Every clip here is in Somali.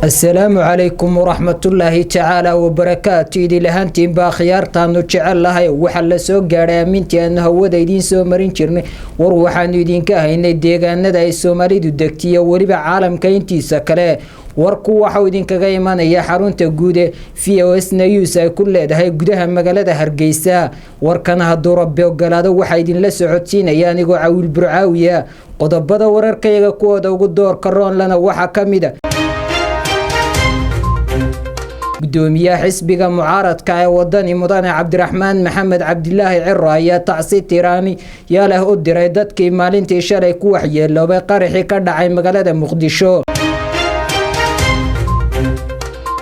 Asalaamu calaykum waraxmatullaahi tacaala wabarakaatu. Idil ahaantiinbaa khiyaartaanu jecel lahay. Waxaa la soo gaadhay aamintii aanu hawada idiin soo marin jirnay. War waxaanu idinka haynay deegaanada ay Soomaalidu degtiyo weliba caalamka intiisa kale. Warku waxau idinkaga imanaya xarunta guud ee VOS News ay ku leedahay gudaha magaalada Hargeysa. Warkan hadduu Rabbi ogolaado waxaa idinla socodsiinaya anigoo Cawiil Burcaawiya. Qodobada wararkayaga kuwooda ugu doorka roonlana waxaa ka mid a: Gudoomiyaha xisbiga mucaaradka ee Wadani, Mudane Cabdiraxmaan Maxamed Cabdilaahi Ciro, ayaa tacsi tiraani yaaleh u diray dadkii maalintii shalay ku waxyeeloobay qaraxii ka dhacay magaalada Muqdisho.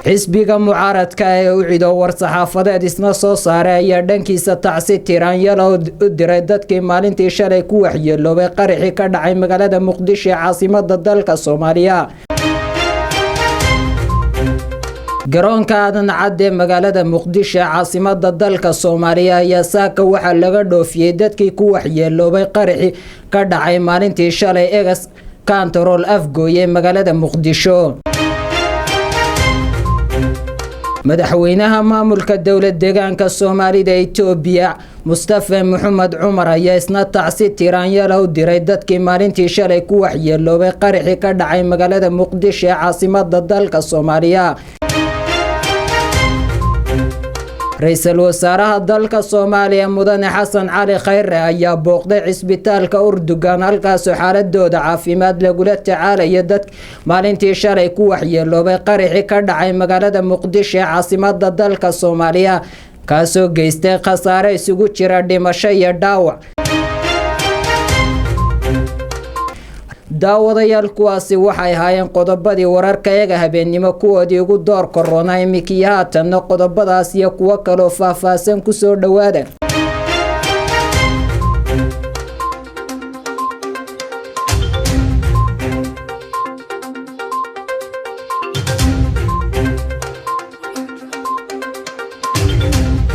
Xisbiga mucaaradka ee Ucido war-saxaafadeed isna soo saaray ayaa dhankiisa tacsi tiraanyala u diray dadkii maalintii shalay ku waxyeeloobay qaraxii ka dhacay magaalada Muqdisho ee caasimada dalka Soomaaliya. Garoonka Aadan Cadde magaalada Muqdisho ee caasimada dalka Soomaaliya ayaa saaka waxaa laga dhoofiyey dadkii ku waxyeeloobay qaraxii ka dhacay maalintii shalay egas kantarool Afgooye magaalada Muqdisho. Madaxweynaha maamulka dowlad deegaanka Soomaalida Itoobiya, Mustafa Maxamed Cumar, ayaa isna tacsi tiraanyala u diray dadkii maalintii shalay ku waxyeeloobay qaraxii ka dhacay magaalada Muqdisho ee caasimada dalka Soomaaliya. Ra-iisul wasaaraha dalka Soomaaliya, Mudane Xasan Cali Khayre, ayaa booqday cisbitaalka Urdugan, halkaasoo xaaladooda caafimaad lagula tacaalayo dad maalintii shalay ku waxyeeloobay qaraxii ka dhacay magaalada Muqdisho ee caasimada dalka Soomaaliya, kaasoo geystay khasaare isugu jira dhimasho iyo dhaawac. Daawadayaal, kuwaasi waxay ahaayeen qodobadii wararka eega habeennimo kuwoodii ugu door korona. Imikiyo haatanna qodobadaas iyo kuwo kaloo faahfaahsan kusoo dhowaada.